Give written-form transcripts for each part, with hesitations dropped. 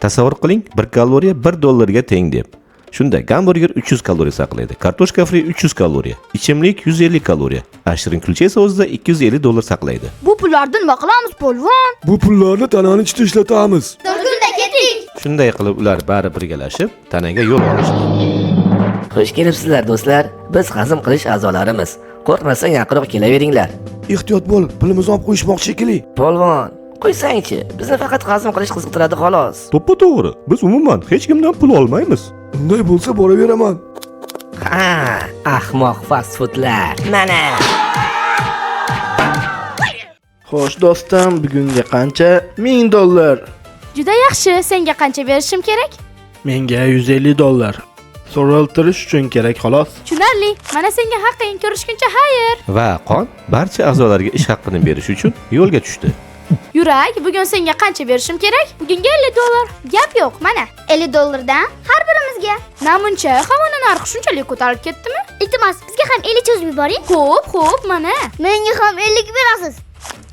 Tasavvur qiling, 1 kaloriya 1 dollarga teng deb. Shunda gamburger 300 kaloriya saqlaydi, kartoshka fri 300 kaloriya, ichimlik 150 kaloriya, a shirin kulcha esa o'zida 250 dollar saqlaydi. Bu pullarni nima qilamiz, polvon? Bu pullarni tanani ichida ishlatamiz. Turgunda ketdik. Shunday qilib ular bari birgalashib tanaga yo'l olishdi. Xush kelibsizlar, do'stlar. Biz hazm qilish a'zolarimiz. Qo'rqmasdan yaqinroq kelaveringlar. Ehtiyot bo'l, pulimizni olib qo'yishmoqchi shekilli. Polvon, qo'ysangchi, bizni faqat hazm qilish qiziqtiradi, xolos. To'ppa to'g'ri. Biz umuman hech kimdan pul olmaymiz. Unday bo'lsa boraveraman. Ha, ahmoq fast foodlar. Mana. Xo'sh do'stim, bugunga qancha? 1000 dollar. Juda yaxshi. Senga qancha berishim kerak? Menga 150 dollar. So'raltirish uchun kerak xolos. Tushunarli. Mana senga haqing. Ko'rishguncha xayr. Va qon barcha a'zolarga ish haqqini berish uchun yo'lga tushdi. Yurak, bugun senga qancha berishim kerak? Bugunga 50 dollar. Gap yo'q, mana. 50 dollardan har birimizga. Namuncha havoni narxi shunchalik ko'tarilib ketdimi? Iltimos, bizga ham 50 cho'zib yuboring. Xo'p, xo'p, mana. Menga ham 50 berasiz.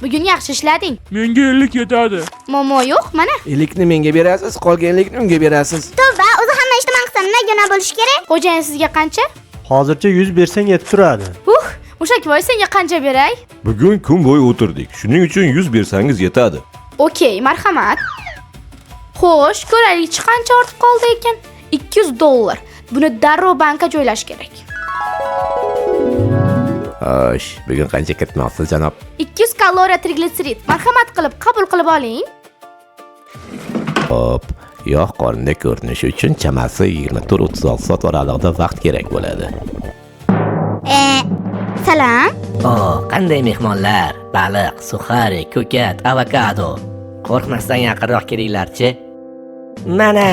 Bugun yaxshi ishlading. Menga 50 ketadi. Muammo yo'q, mana. Ellikni menga berasiz, qolgan ellikni unga berasiz. Tavba, o'zi hamma ishni man qilsam nima gunoh bo'lishi kerak? Xo'jayin sizga qancha? Hozircha 100 bersang yetib turadi. Uh, Mushakvoy senga qancha beray? Bugun kun bo'yi o'tirdik. Shuning uchun 100 bersangiz yetadi. Okey, marhamat. Xo'sh, ko'raylikchi qancha ortib qoldi ekan? 200 dollar. Buni darrov bankka joylash kerak. Xo'sh, bugun qancha kiritmoqsiz, janob? 200 kaloriya triglitserid. Marhamat qilib qabul qilib oling. Xo'p, yog' qorinda ko'rinishi uchun chamasi 24-36 soat oralig'ida vaqt kerak bo'ladi. Salom. O, qanday mehmonlar. Baliq, suxari, ko'kat, avokado. Qo'rqmasdan yaqinroq kelinglarchi. Mana.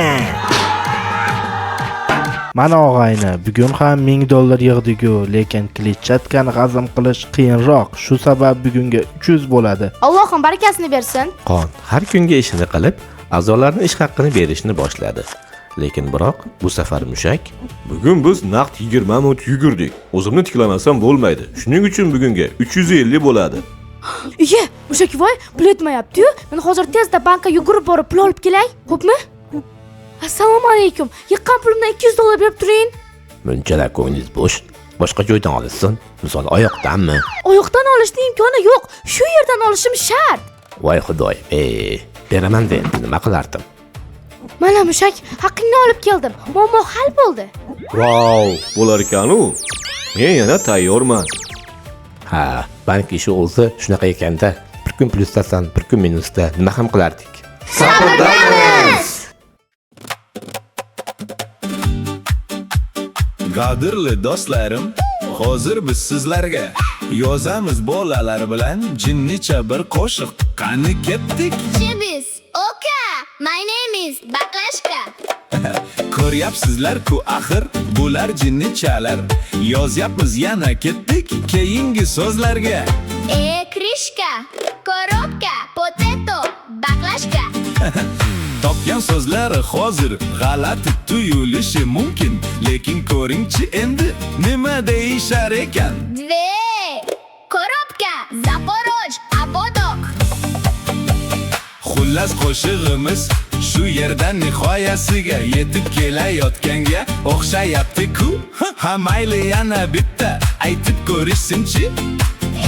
Mana og'ayni, bugun ham 1000 dollar yig'dik-ku, lekin kletchatkani hazm qilish qiyinroq. Shu sabab bugunga 300 bo'ladi. Allohim barakasini bersin. Qon har kungi ishini qilib, a'zolarni ish haqqini berishni boshladi. Lekin biroq bu safar mushak bugun biz naqd 20 minut yugurdik. O'zimni tiklamasam bo'lmaydi. Shuning uchun bugunga 350 bo'ladi. Iye, Mushakvoy, pul yetmayapti-yu. Men hozir tezda bankka yugurib borib pul olib kelay. Xo'pmi? Assalomu alaykum. Yiqqan pulimdan 200 dollar berib turing. Bunchalar ko'nglingiz bo'sh. Boshqa joydan olishsin. Misol oyoqdanmi? Oyoqdan olishning imkoni yo'q. Shu yerdan olishim shart. Voy xudoy, beraman de, endi nima qilardim? Mana mushak, haqingni olib keldim. Muammo hal bo'ldi. Vau, bo'lar ekan-u. Men yana tayyorman. Ha, bank ishi o'zi shunaqa ekanda, bir kun plyusdasan, bir kun minusda, nima ham qilardik? Sabrdamiz. Qadrli do'stlarim, hozir biz sizlarga yozamiz bolalar bilan jinnicha bir qo'shiq. Qani ketdik? Chibis. Oka. My name is Baklashka. Ko'ryapsizlar-ku axir, bular jinnichalar. Yozyapmiz yana ketdik keyingi so'zlarga. E, крышка. Коробка. Potato. Baklashka. Topgan so'zlari hozir g'alati tuyulishi mumkin, lekin ko'ringchi endi nima deyishar ekan. Две. Коробка. Zaporoj. Ободок. Xullas qo'shig'imiz shu yerdan nihoyasiga yetib kelayotganga o'xshayapti-ku. Ha, mayli yana bitta aytib ko'rishsinchi.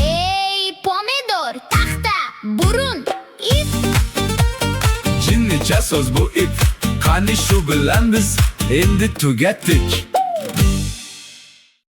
Ey, pomidor. Taxta. Burun. Ip. Jinnicha so'z bu ip. Qani shu bilan biz endi tugatdik.